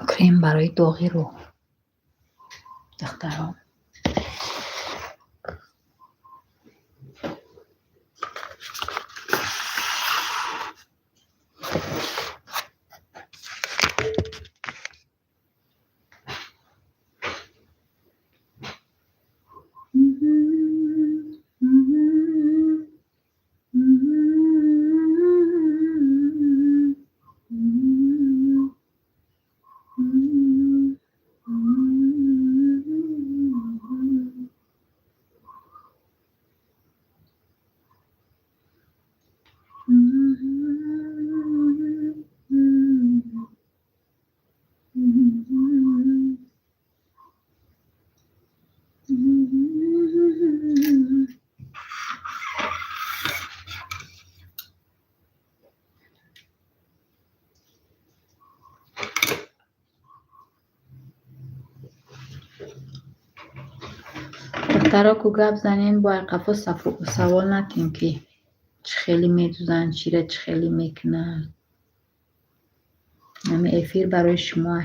Крем барои доғи рӯ. Духтаро. Духтаро, ку гап занем, бо айқафо савол накунем, ки чӣ хеле медузанд, чира чӣ хеле мекунанд. Ҳами эфир барои шумоа.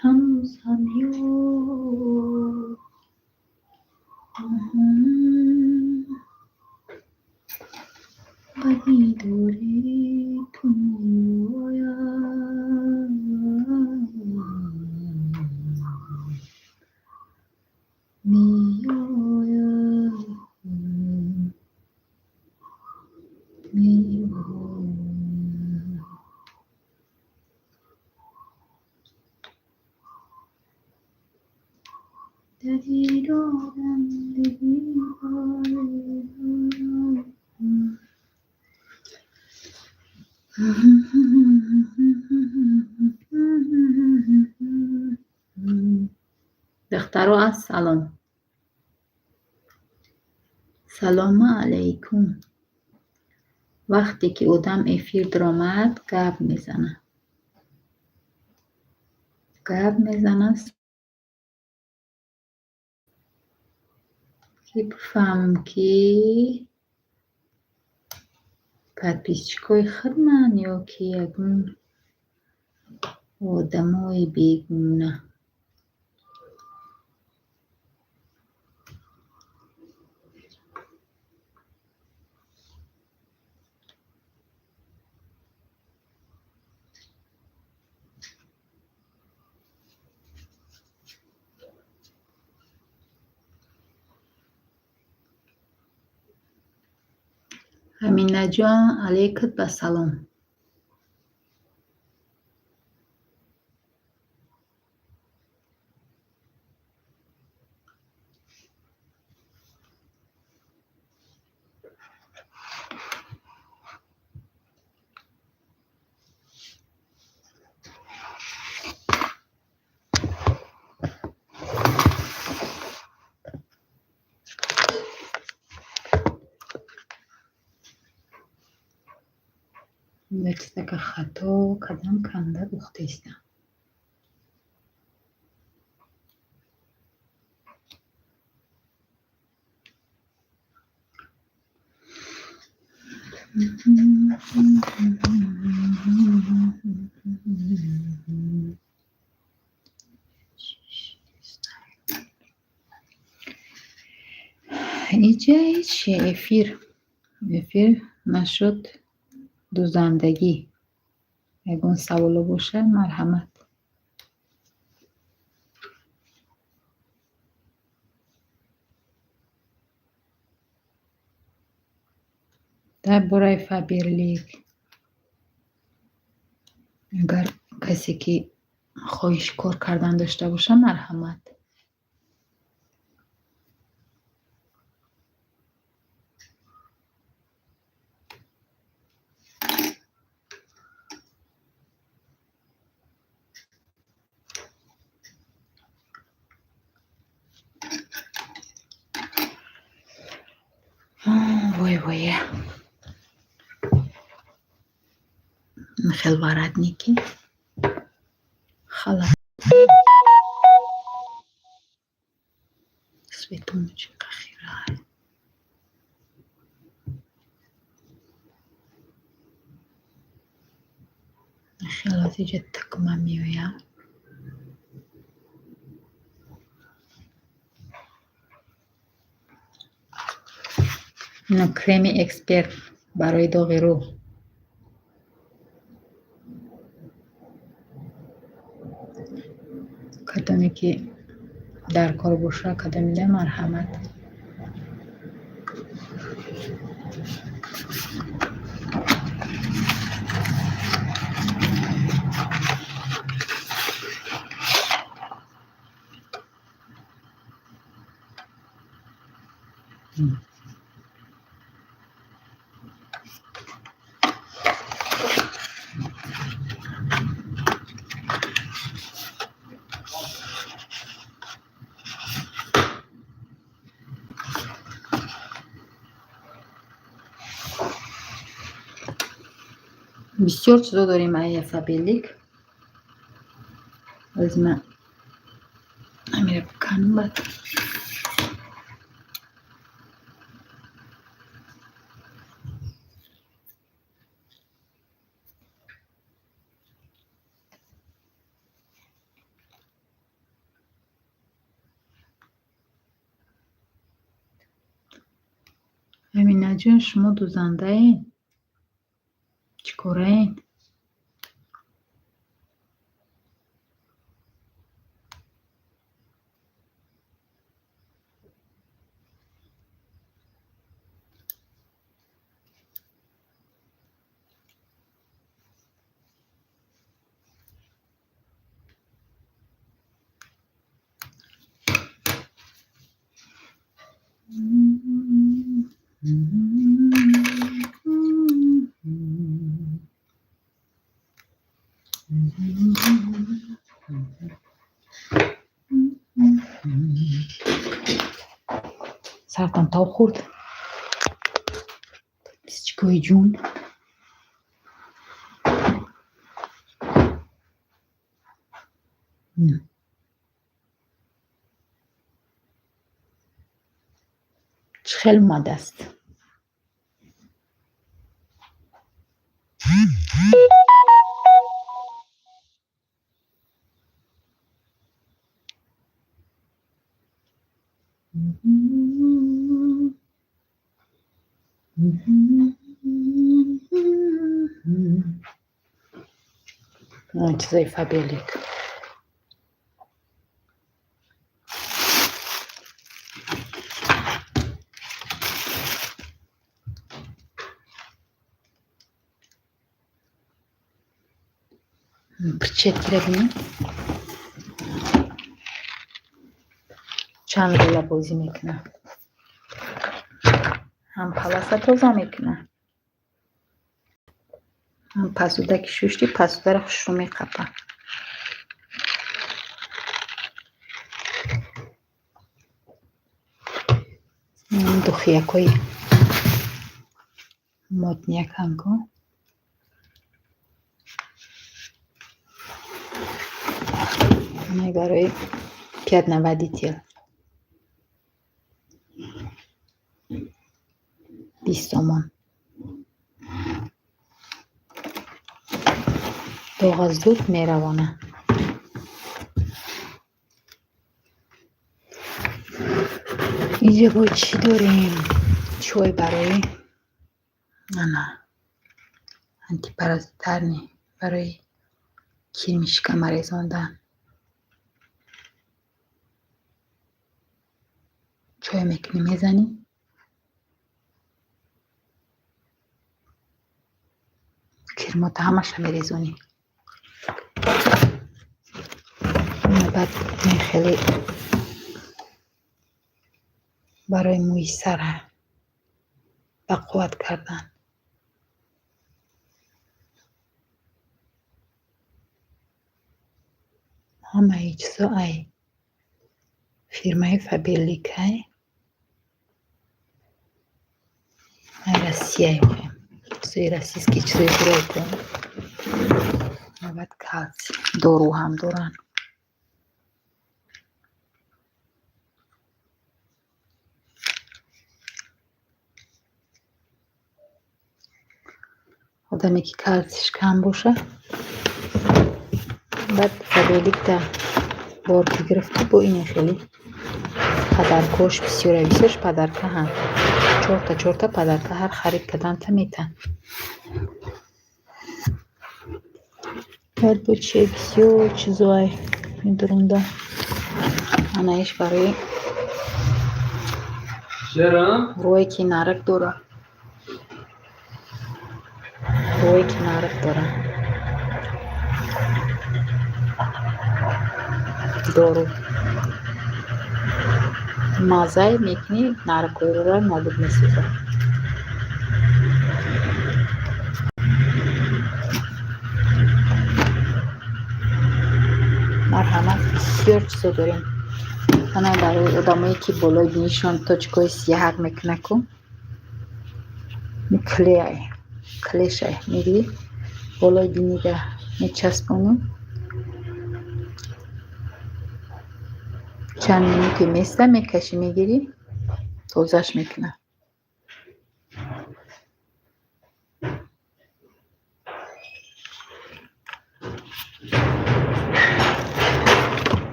ҳанӯз ҳам ёд ба дидори ту меояд, меояд, меояд. Духтаро, ассалом. Салому алайкум. Вақте ки одам эфир даромад, гап мезанад. Гап мезанад, ки бифаҳмам, ки подписчикои худман ё ки ягон одамои бегуна. Аминаҷон, алайкат ба салом. Чизака хато кардам, канда духтаистам. Иҷа чи эфир? Эфир нашуд, дузандагӣ. Ягон саволо бошад, марҳамат. Дар бораи Фаберлик. Агар касе ки хоҳиши кор кардан дошта бошад, марҳамат. Вой, вой. Хел воротники. Халат. Светунчик ахирай. Хел аз иҷа тукма меояд. Ина креми эксперт барои доғи рӯ. Кадоме ки дар кор боша, кадомида, марҳамат. Бисёр чизо дорем ай Фаберлик. Ҳозир ман ҳамира биканам, баъд Аминаҷон, шумо дузандаед? Чӣ кораед? Сартам тоб хӯрд. Писчикои ҷун. Чӣ хел омадааст? Чизои Фаберлик. Перчаткира бинед. Чанд рола бозӣ мекунад. Ҳам паласа тоза мекунад, ҳам пасуда ки шушти, пасударо хушрӯ меқапад. Духиякҳои моднияканко. Ана барои пятновыводитель. 20 сомон. Доға зуд меравона. Инҷа бо чӣ дорем? Чой барои ана антипаразитарный, барои кирми шикама резондан. Чой мекунӣ, мезанӣ, кирмота ҳамаша мерезонӣ. Баъд хеле барои мӯи сара ба қувват кардан. Ҳамаи чизо ай фирмаи Фаберликай, ай Россияй. Чизои российский, чизои зурайку. Баъд калсий, дору ҳам доранд. Одаме ки калсиш кам боша, баъд Фаберликта бор ки гирифтӣ, бо ин хеле подаркош бисёре, бисёрш подарка ҳам. Чорта чорта подарка ҳар харид карданта метан. Баъд бо чие, бисёр чизоай медурунда. Анаиш барои рӯе ки нарак дора. Рӯе ки нарак дора. Дору. Мазай мекунӣ, наракҳои нобуд месозад. Марҳамат, бисёр чизо дорем. Ана барои одамое ки болои бинишон точкаҳои сияҳак мекунад ку, клей, клешай мегирӣ, болои бинида мечаспонӣ, чанд минуте места, мекашӣ, мегирӣ, тозаш мекунад.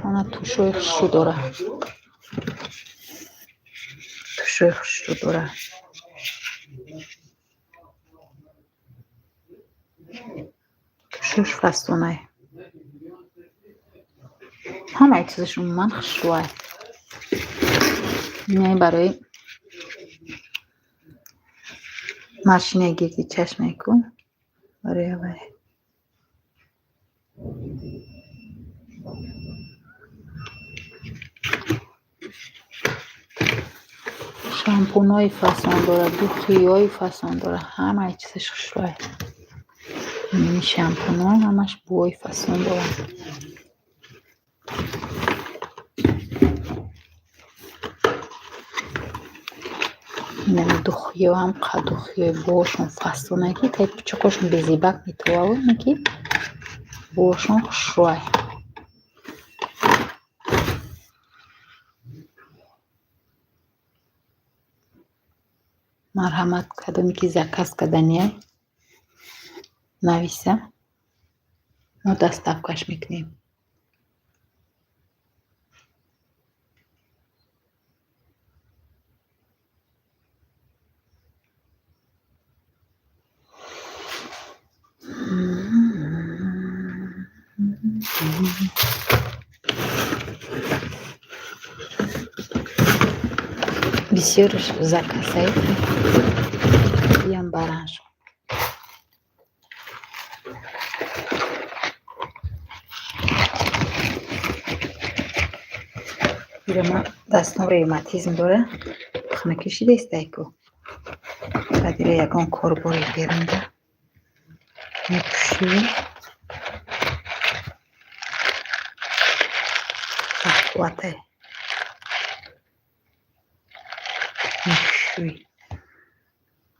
Ана тушои хушрӯ дора. Тушои хушрӯ дора. Тушош фасонай. Ҳамаи чизаш умуман хушрӯай. Инаи барои морщинаи гирди чашме ку, барои авай. Шампунҳои фасон дорад, духиҳои фасон дорад, ҳамаи чизаш хушрӯай. Ин шампунҳо ҳамаш бӯҳои фасон доранд. Инами духиҳо ҳам духиҳои бӯҳошон фасонае ки таи пучоқошон безебак метоваву ки бӯҳошон хушрӯай. Марҳамат, кадоме ки заказ карданиай, нависа, мо доставкаш мекунем. Бисёр заказай иам баранш. Ира дастам ревматизм дора, хунукӣ шидаистай ку. Баъд ира ягон корбори берунда мепӯшӣ, бақувватай мешӯӣ,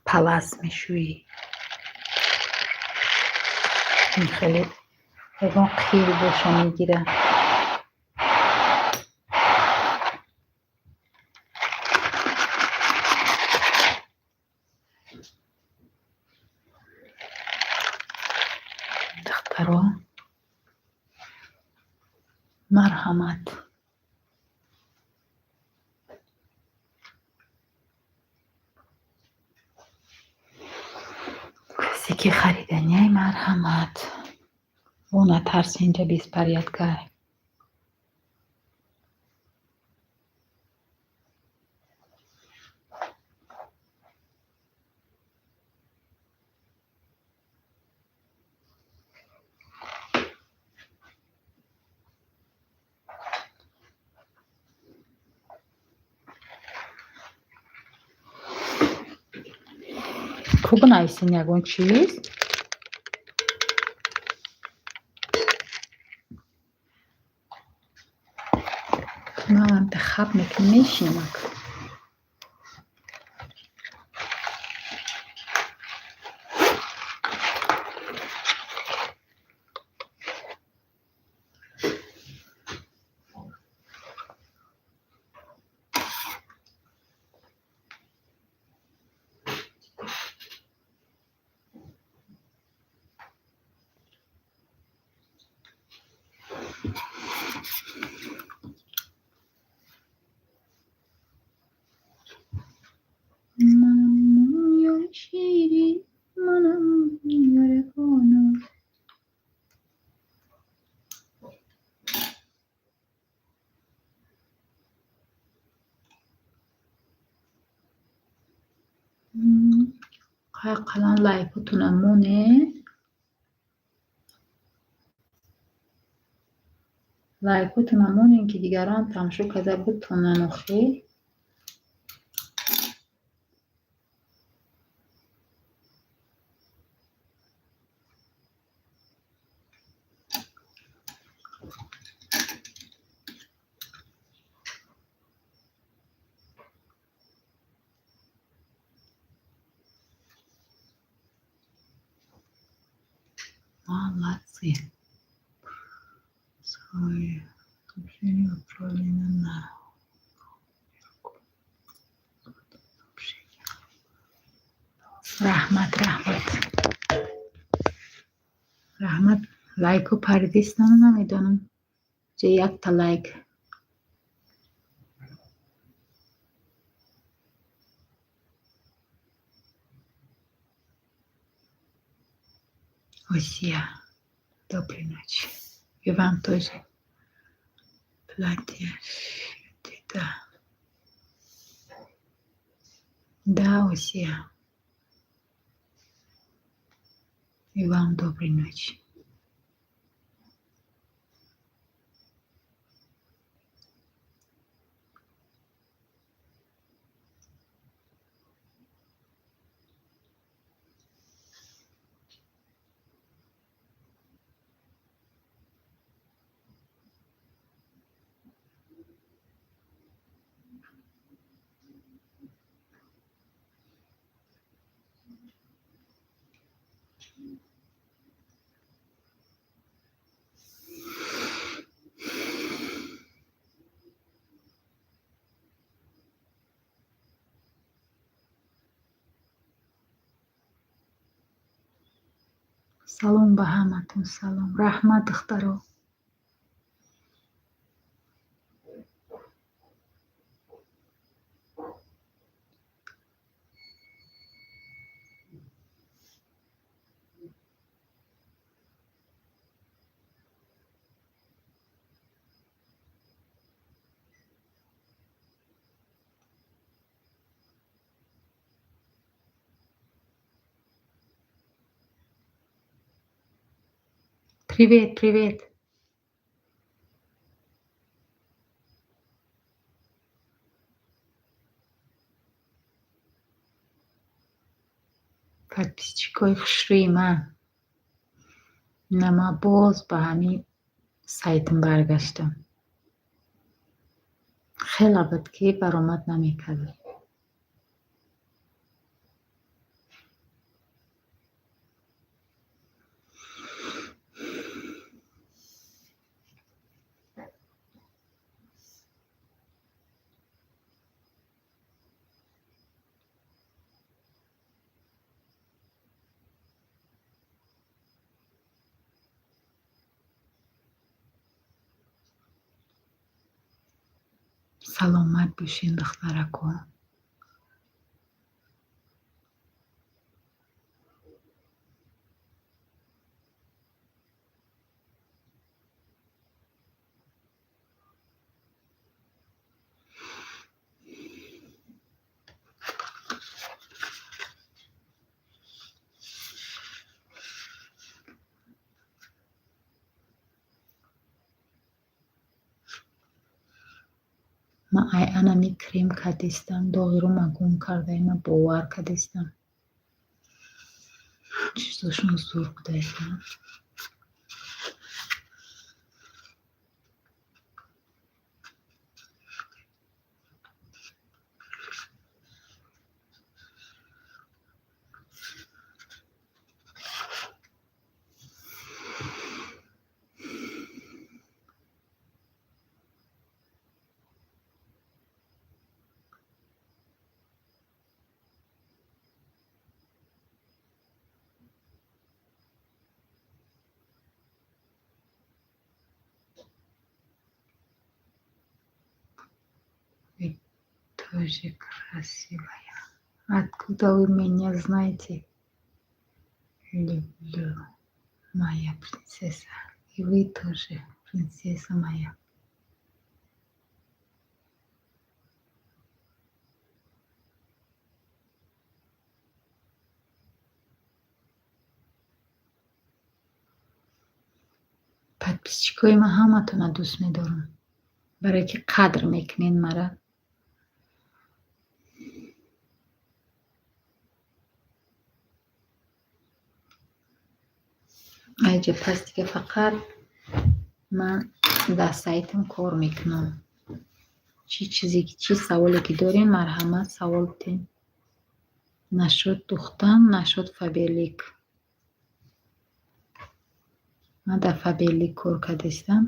палас мешӯӣ. Ин хеле ягон қил боша, мегира. Духтаро, марҳамат. Касе ки хариданиай, марҳамат. О, натарс, инҷа беспорядка. Ку бинависен ягон чиз? Ман интихаб мекунам, мешинам ак. Манам ёри ширин, манам ёри хонум. Қалан лайкотона монед. Лайкотона монед, ки дигарон тамошо карда битонанд охир. Молодцы. Сообщение отправлено на раҳмат, раҳмат, раҳмат. Лайку паридистану намедонам. Ҷа якта лайк. Осия, доброй ночи. И вам тоже. Платье, да. Да, Осия. И вам доброй ночи. Салом ба ҳаматон, салом. Раҳмат, духтаро. Привет, привет. Подписчикои хушрӯи ман. Ина ман боз ба ҳамин сайтам баргаштам. Хеле буд, ки баромад намекардам. Саломат бошед, духтарако. Ман ай анами крем кардистам, доғи рӯма гум кардаи, ман бовар кардистам. Чизошон зур будаистам. Вы тоже красивая. Откуда вы меня знаете? Люблю, моя принцесса. И вы тоже, принцесса моя. Подписчикои ман ҳаматонро дӯст медорам, барое ки қадр мекунед мара. Айҷа пас дига фақат ман дар сайтам кор мекунам. Чӣ чизе, чӣ саволе ки дорем, марҳамат, савол бидиҳед. Нашуд духтан, нашуд Фаберлик. Ман дар Фаберлик кор кардистам.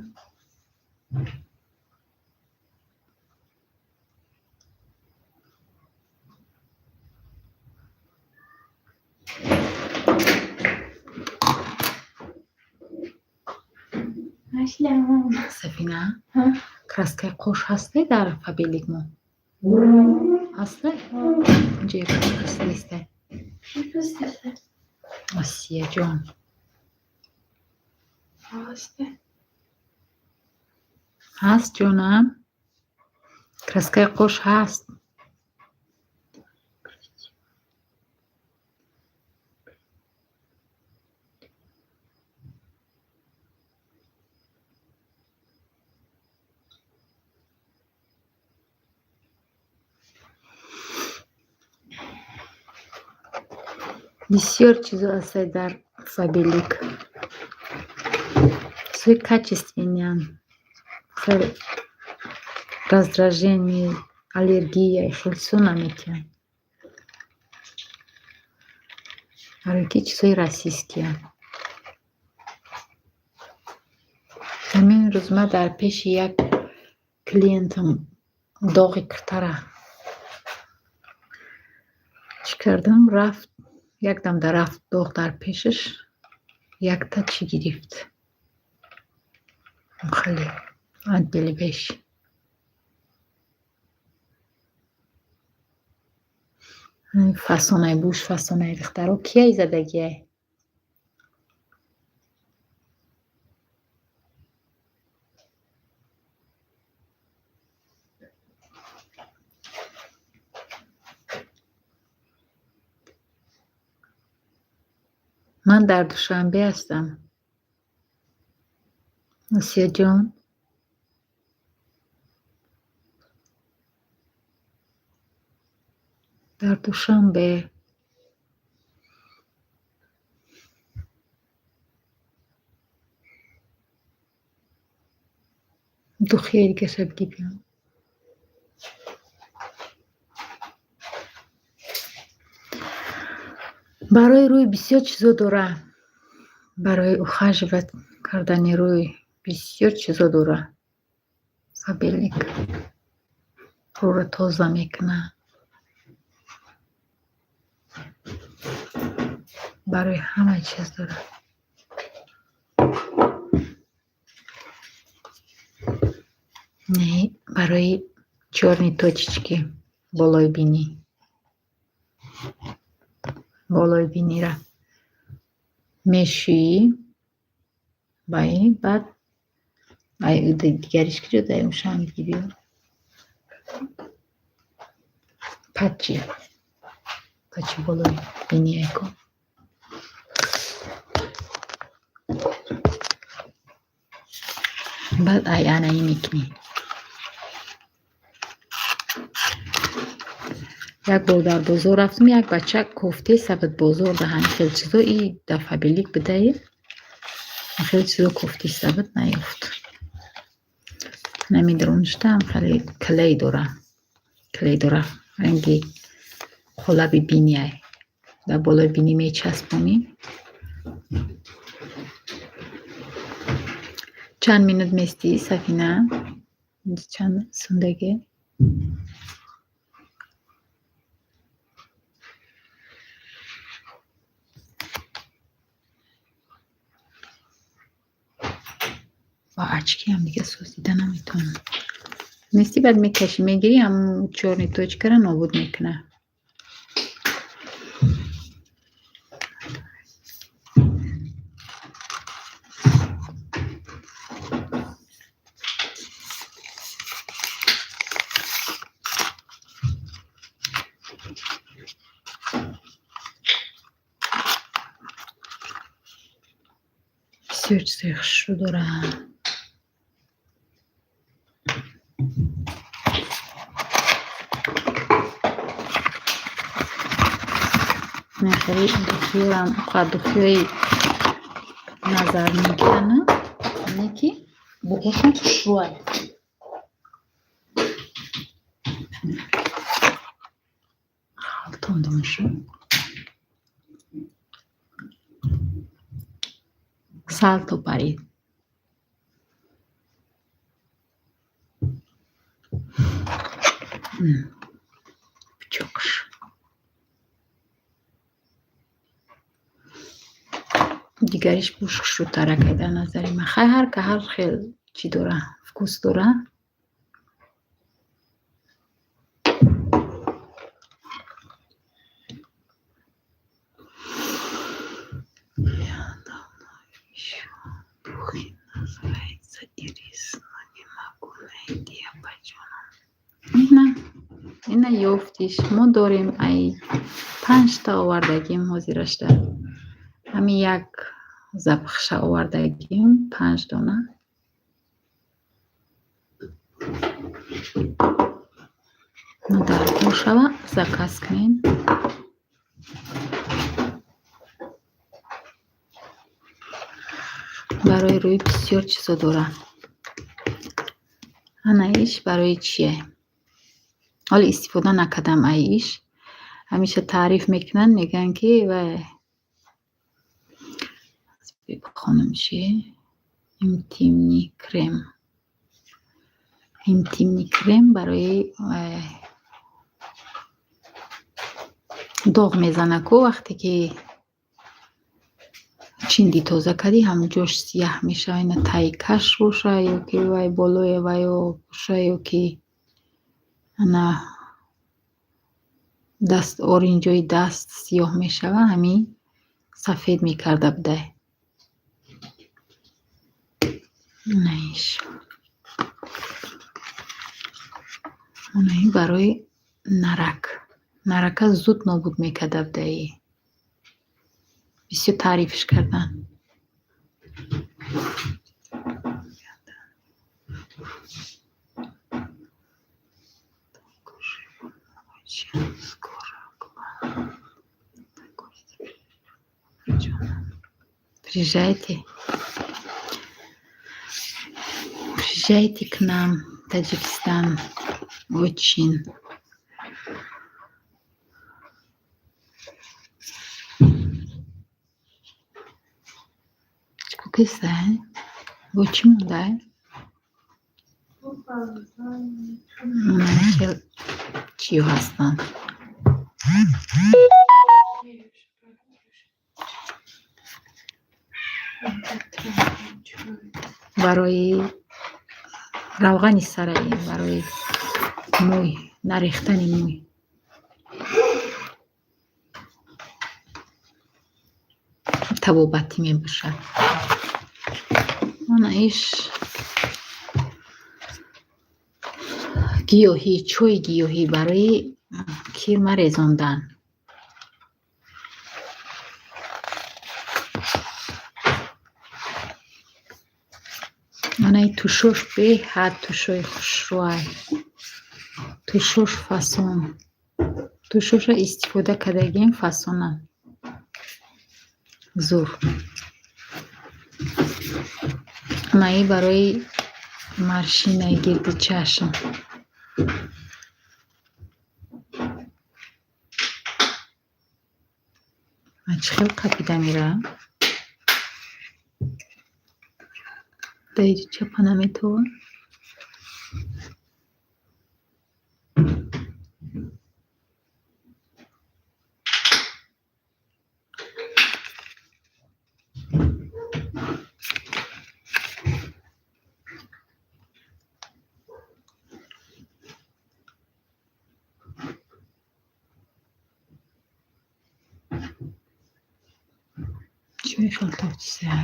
Сафина, краскаи қош ҳасте дар Фаберлик мо? Ҳасте? Инҷо як несте. Осияҷон. Ҳаст, ҷонам? Краскаи қош ҳаст. Бисёр чизо ҳастад дар Фаберлик. Чизҳои качественныянд. Хеле раздражение, аллергия хеле чизо наметиҳанд. Барое ки чизҳои российскиянд. Ҳамин рӯз ман дар пеши як клиентам доғи киртара чӣ кардам, рафт, якдам рафт доғ дар пешаш, якта чӣ гирифт. Хеле отбеливающий. Фасонаи буш, фасонаи духтаро кияй задагиай? Ман дар Душанбе ҳастам. Осияҷон. Дар Душанбе. Духияи дигаша бигӣ биём. Барои рӯй бисёр чизо дора. Барои ухаживать кардани рӯй бисёр чизо дора. Фаберлик рӯро тоза мекунад. Барои ҳама чиз дорад. Не, барои Чёрные точечки болои бинӣ. Болои бинира мешӯӣ ба ин, баъд дигариш куҷо дай ушам биё. Патчи. Патчи болои бинияко. Баъд ай анаи мекунӣ. Як бор дар бозор рафтам, як бача кофтеса буд бозор да ҳамин хел чизо, и дар Фаберлик будае. Хеле чизо кофтеса буд, наёфт. Намедоништам, хеле клей дора. Клей дора. Ранги қолаби биниай. Дар болои бинӣ мечаспонӣ. Чанд минут местӣ, Сафина? Чанд сундаге? Ба очкиам дига соз дида наметавонам. Нести, баъд мекашӣ, мегирӣ, ҳамун чёрный точкаро нобуд мекунад. Бисёр чизои хушрӯ дорад. Хеле духиёрам духиёи назар мегиранд, не ки буғошон хушрӯай. Халтондумшу. Салто парид. Пичоқш. Дигариш буш хушрӯтаракай дар назари ман. Хай, ҳар ка ҳар хел чӣ дора, вкус дора. Духи называется ирис, но не могу найти, апаҷонам. Ина, ина ёфтиш. Мо дорем, ай панҷта овардагим ҳозирашда. Ҳамин як запахша овардагим, панҷ дона. Даркор шава, заказ кунед. Барои рӯй бисёр чизо дорад. Ана иш барои чие? Ҳоло истифода накардам ай иш. Ҳамеша таъриф мекунанд, мегӯянд ки вай бихонам чи? Интимный крем. Интимный крем барои доғ мезана ку, вақте ки чинди тоза кардӣ, ҳамон ҷош сияҳ мешава, ина таи каш боша ё ки вай болои вайо боша ё ки ана даст, оринҷои даст сиёҳ мешава, ҳамин сафед мекарда будай. Ина иш. Онаи барои нарак. Нарака зуд нобуд мекарда будаи. Бисёр таърифш карданд. Очень скоро к вам на гости приеду. Приезжайте. Приезжайте к нам, Таджикистан. Очень. Кисай. Бо чӣ мондай? Хел чиё ҳастанд. Барои равғани сараи, барои Мӯй, нарехтани мӯй. Табобатӣ мебошад. Ана иш гиёҳӣ, чойи гиёҳӣ барои кирма резондан. Ана и тушош беҳад тушои хушрӯай. Тушош фасон. Тушоша истифода кардагием, фасона. Зур. Ана и барои морщинаи гирди чашм. Чӣ хел қапида меравам? Дар инҷо чапа наметавон. Чӣ хел тавсия?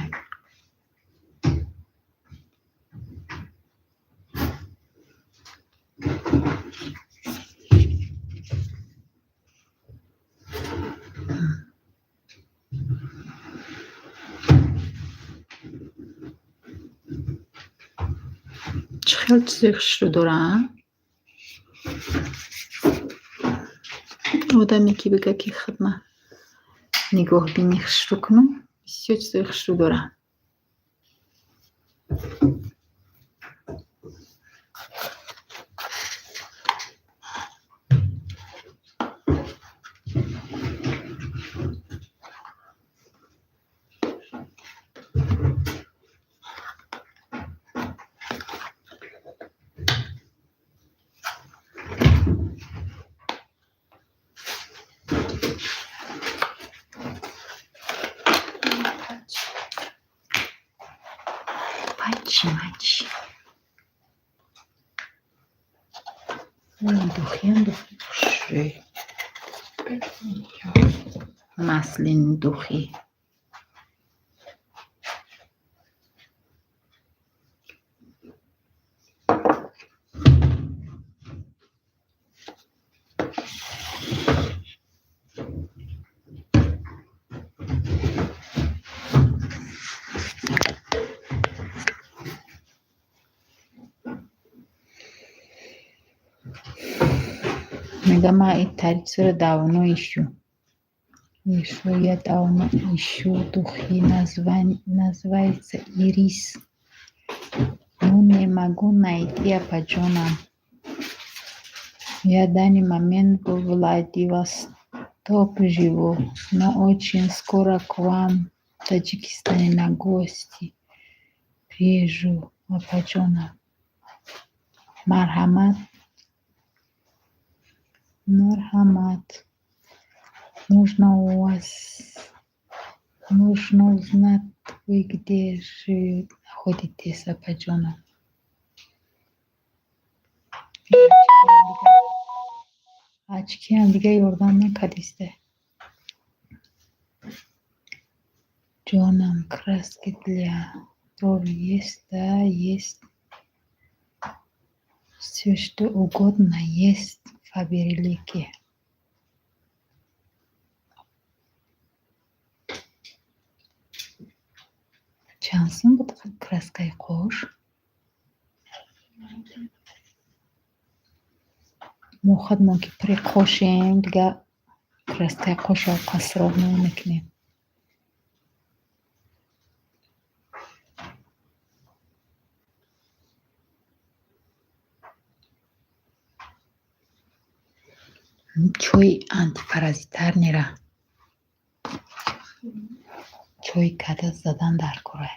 Чӣ хел чизои хушрӯ дора, а? Одаме ки бигӯяд, ки хидма нигоҳбини хушрӯ кунам, бисёр чизои хушрӯ дора. Патчи мачи. Духиам духи хушрӯй. Маслин духи. Мегӯям, ман ин чизро давно ищу. Ещё я давно ищу духи, называется ирис. Но не могу найти, апаҷонам. Я данный момент в Владивосток живу, но очень скоро к вам в Таджикистане на гости приезжу, апаҷонам. Марҳамат. Марҳамат. Нужно у вас, нужно узнать, вы где живете, находитесь, апаҷонам. Очкиам дига ёрдам накардисте. Ҷонам, краски для брови есть? Да, есть. Всё, что угодно есть в Фаберлике. Чанд сум буд краскаи қош? Мо худмон ки пури қошем, дига краскаи қошро қасроб намекунем. Чойи антипаразитарныйра чой карда задан дар кора.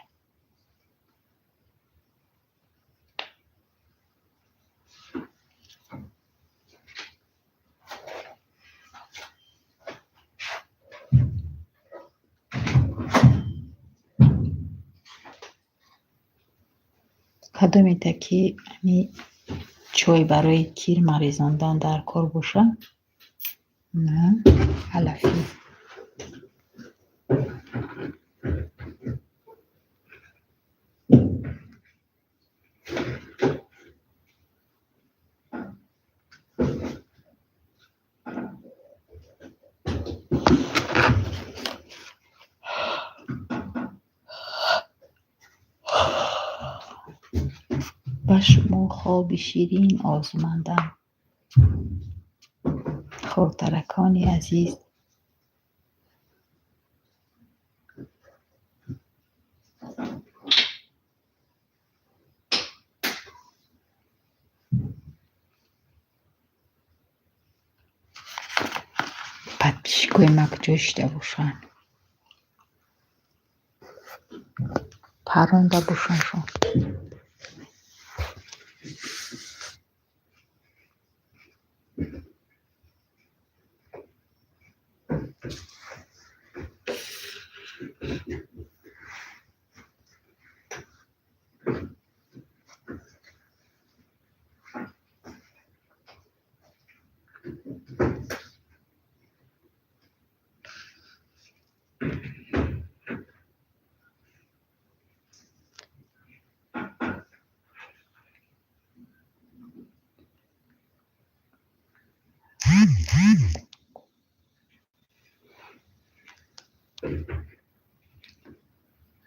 Кадомеда ки ами Чой барои кирма резондан дар кор боша. Алафӣ. Ба шумо хоби ширин орзумандам. Хурдтаракони азиз. Подписчикои ма куҷо шида бошанд? Паронда бошандшон.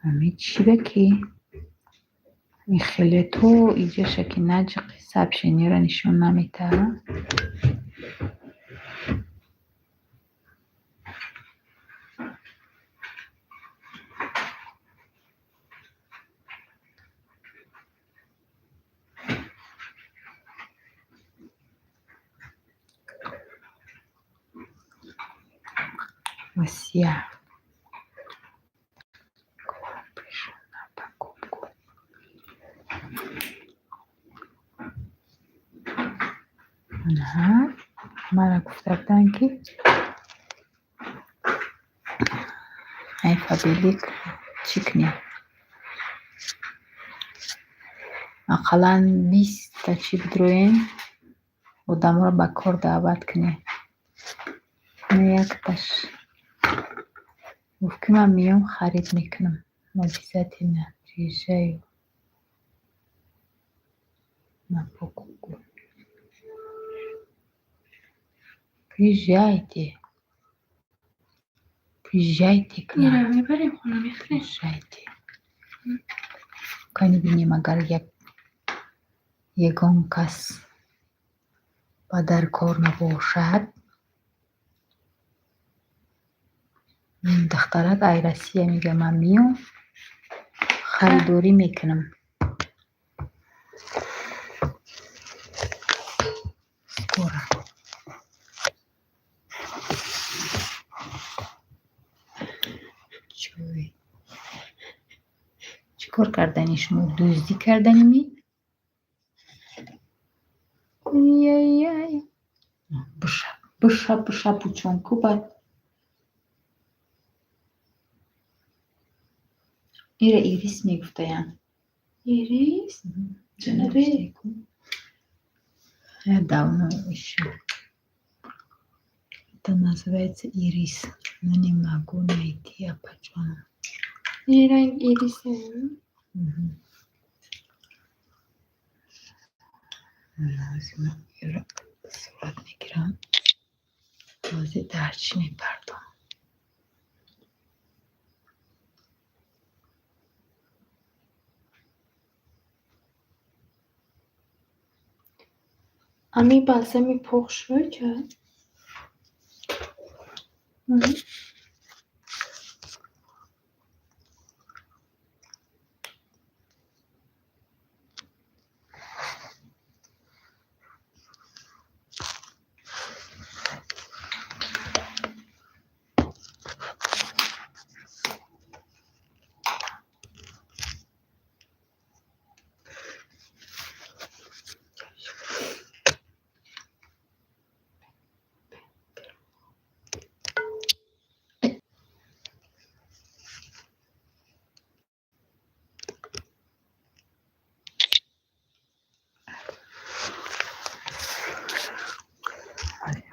Ҳамин чиба ки ин хеле то иҷоша ки наҷиқи сообщениёро нишон наметаҳад. Россия. Пришел на покупку. Мара гуфта буданд, ки ай Фаберлик чӣ кунем? Ақаллан 20та чӣ бидроем, одаморо ба кор даъват кунем. Якташ гуфт, ки ман меом, харид мекунам. Обязательно приезжаю на покупку. Приезжайте. Приезжайте к нам. Ира мебарем хона, мехӯрем. Приезжайте. Кани бинем, агар як ягон кас ба дар кор набошад. Ин духтарак ай Россия мега, ман меом, харидорӣ мекунам. Скоро. Чой. Чӣ кор кардани шумо? Дуздӣ кардани ми? Яй-яй. Биша, биша, биша, бучон ку бад. Ира ирис мегуфтаянд. Ирис? Я давно ищу. Это называется ирис, но не могу найти, апаҷон. Ин ранг ирисе? Сурат мегирам. Ҳозир дар чӣ мепардом? Ами балзами пох шуд ча?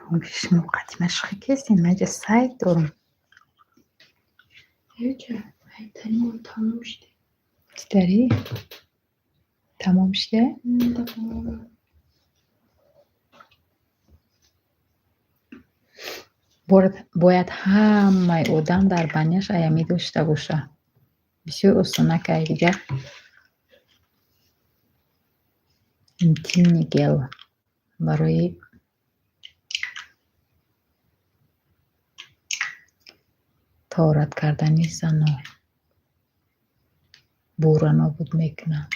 Шумо қадима шӯхӣ кестед, ман инҷа сайт дорам. Айтаримон тамом шуда. Чӣ дарӣ? Тамом шуда? Тамом. Бояд ҳамаи одам дар баняш аямӣ дошта боша. Бисёр осонакай дигар. Интимный гель барои таҳорат кардани зано. Бура нобуд мекунад.